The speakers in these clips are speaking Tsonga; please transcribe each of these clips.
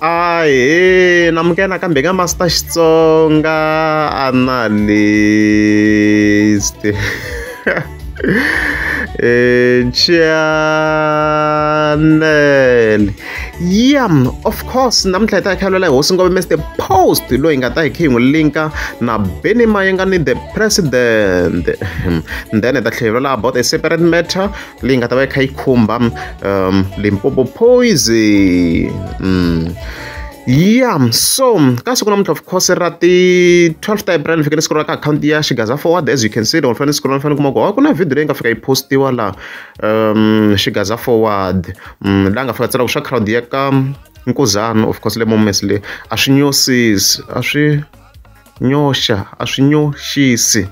Ahee namukela nakambe ka Master Xitsonga Analyst channel. Yeah, of course namuntlha hi ta hi kha hi hosi Ngove Mr Post loyi hi nga ta hi kha hi n'wi linka na Benny Mayengani the president. Then hi ta tlhela hi vulavula about a separate matter leyi nga ta va yi kha yi khumba Limpopo Poison. Yeah, so ka siku namuntlha of course ra ti 12 ta April fika ni scroll ka account ya Xigaza Forward. As you can see loko ni fanele ni scroll ni fanele kuma ku ku na video leyi nga fika yi postiwa la Xigaza Forward laha nga fika tsala ku swa crowd ya ka Nkuzana of course le moments le a swi nyosisi a swi nyoxa a swi nyoxisi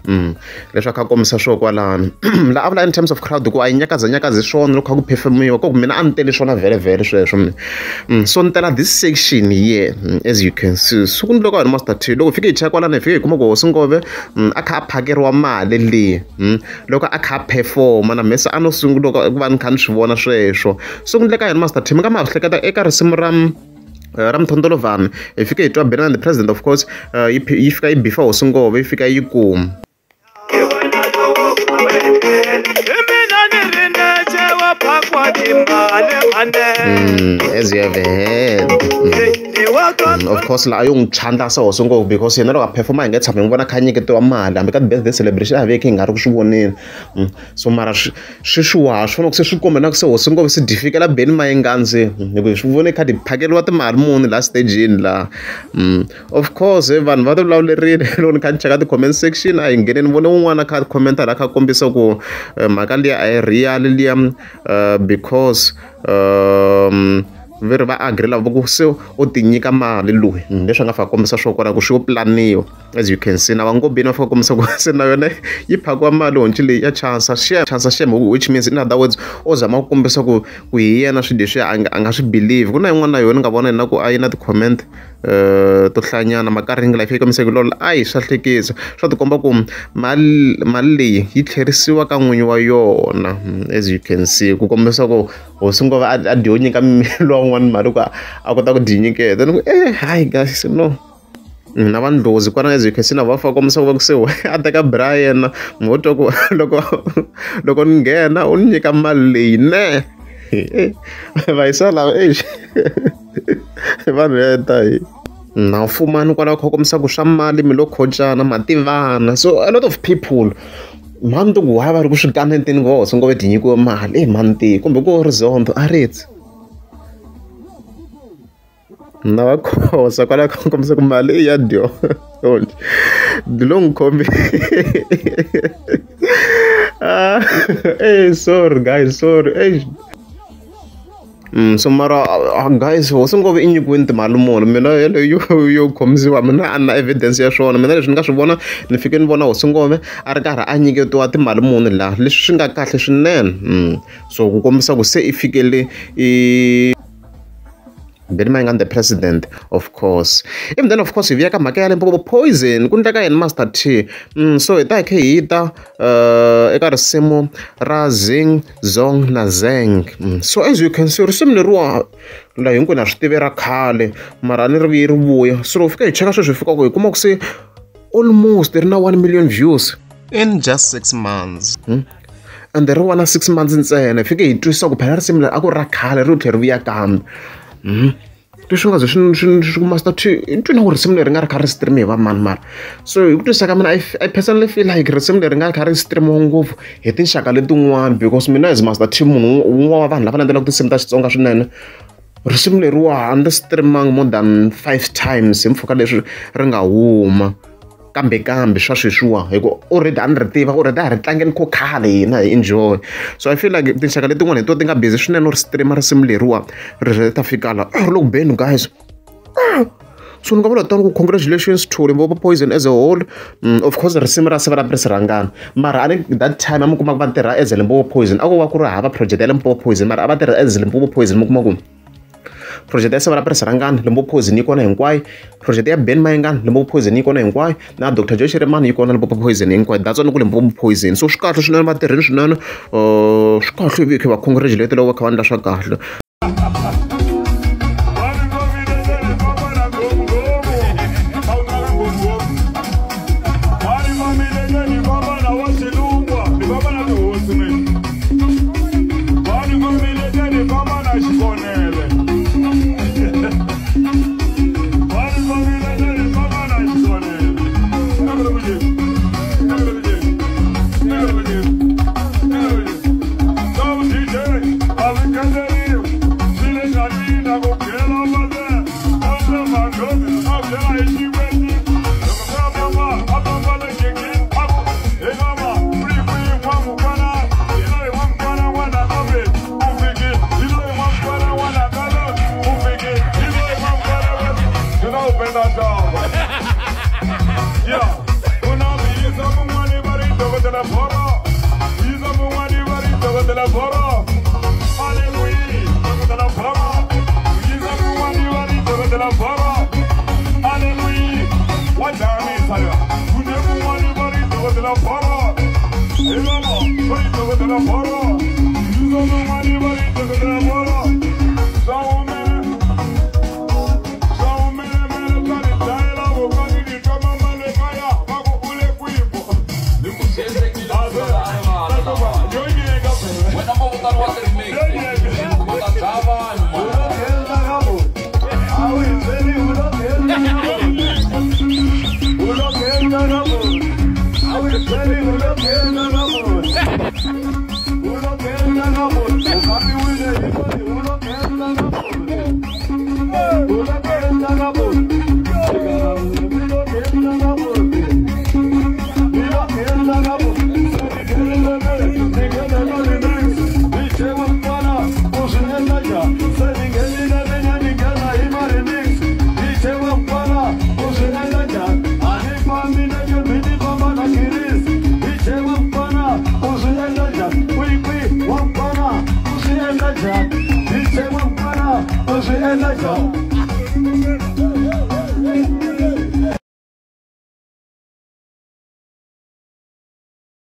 leswi a kha a kombisa swo kwalano la a vula in terms of crowd ku a yi nyakazanyakazi swona loko kha ku performiwa ku mina a ni teli swona vhele sweswo so ni tela this section here as you can see siku ni loko a hi Master T loko fike hi cheka kwalano hi fike hi kuma ku hosi Ngove a kha a phakeriwa mali leyi loko a kha a performa na mese a no sungula ku va ni kha ni swi vona sweswo so ku ndleka yena Master T mi nga ma hleketa eka risimu ra Mthondolovhani hi fike hi twa Benny the president of course yi fika yi bifa hosi Ngove yi fika yi kuma as you have heard of course la a yo n'wi chandlasa hosi Ngove because yena loko a performa hi nge tshami hi n'wi vona kha a nyiketiwa mali hambi ka ti-birthday celebration a veke hi nga ri ku swi voneni so mara sweswiwa swi fanele ku se swi kombe na ku se hosi Ngove se dyi fikela Benny Mayengani se hi ku hi swi vone kha ti phakeriwa timali muni laha stageni laha of course vanhu va ti vulavulerile loko ni kha ni cheka ti-comment section a hi ngheneni ni vone wun'wana a kha a commenta laha a kha a kombisa ku mhaka liya a yi real liya because ve ri va agree lava ku se u ti nyika mali loyi leswi a nga fika kombisa swo kwala ku swi yo planiwa as you can see na vangobeni va fika kombisa ku se na yona yi phakiwa mali honci leyi ya chansa shem which means in other words o zama ku kombisa ku hi yena swilo leswi a nga swi believe ku na yin'wana na yona ni nga vona na ku a yi na ti-comment to hlanyana makaringi la yi kombisa ku lolo a yi swa hlekisa swa tikomba ku mali leyi yi tlherisiwa ka n'winyi wa yona as you can see ku kombisa ku hosi Ngove a dyi yo nyika lowa un'wana mali ku a kota ku dyi nyiketa ni ku hayi guys no na vandlozi kwala as you can see na va fa kombisa ku va ku se a teka Brian mo twa ku loko ni nghena u ni nyika mali leyi ne va yisa lava exi vanhu heta hi na mfumani kwalaho kha kombisa ku swa mali mi lo khocana mativana so a lot of people mhani ti ku why va ri ku swi kaneteni ku hosi Ngove dyi nyikiwe mali mhani ti kumbe ku ri zondo a ritsi na va khosa kwalaho kha kombisa ku mali i ya dyo di lo n'wi khomi sorry guys sorry so mara guys hosi Ngove i nyikiweni timali muni mina yeleyo yo khomisiwa mina a na evidence ya swona mina leswi ni nga swi vona ni fike ni vona hosi Ngove a ri karhi a nyiketiwa timali muni laha leswi swi nga kahle swinene so ku kombisa ku se i fikele i Benny Mayengani the president of course. Even then of course hi vuya ka mhaka ya Limpopo Poison ku ndleka yena Master T so hi ta hi kha hi ta eka risimu ra Zing Zong na Zeng so as you can see risimu leriwa la hinkwenu ha swi tive ra khale mara ni ri vuye ri vuya so loko fika hi cheka sweswi hi fika ku hi kuma ku se almost ri na 1 million views in just 6 months and ri wana 6 months ntsena hi fike hi twisisa ku phela risimu leri a ku ri ra khale ri tlhela ri vuya kambe leswi nga ze swi Master T i twi na ku risimu leri nga ri kha ri stream hi va mani mara so hi ku twisisa ka mina I personally feel like risimu leri nga kha ri streamiwa ngopfu hi tinxaka letin'wana because mina as Master T munhu wun'wana wa vanhu lava landzelaka tinsimu ta Xitsonga swinene risimu leriwa a ndzi streamangi more than 5 times hi mpfhuka leswi ri nga huma kambe swa sweswiwa hi ku already a ni ri tiva already a hi ri tlangeni ko khale hina hi enjoy so I feel like tinxaka letin'wana hi to ti nga busy swinene u ri streama risimu leriwa ri ri ta fika la ri le ku beni guys so ni nga vula tano ku congratulations to Limpopo Poison as a whole of course risimu ra Siva ra Rhangani mara a ni that time a mi kuma ku va tirha as Limpopo Poison a ku va ku ri hava project ya Limpopo Poison mara a va tirha as Limpopo Poison mi kuma ku project ya Siva ra Rhangani Limpopo Poison yi kona hinkwayo project ya Benny Mayengani Limpopo Poison yi kona hinkwayo na Dr Joe Shirimani yi kona Limpopo Poison hinkwayo that's why ku Limpopo Poison so swi kahle swinene va tirhini swinene swi kahle hi va congratulate loko va kha va endla swa kahle. Elijah.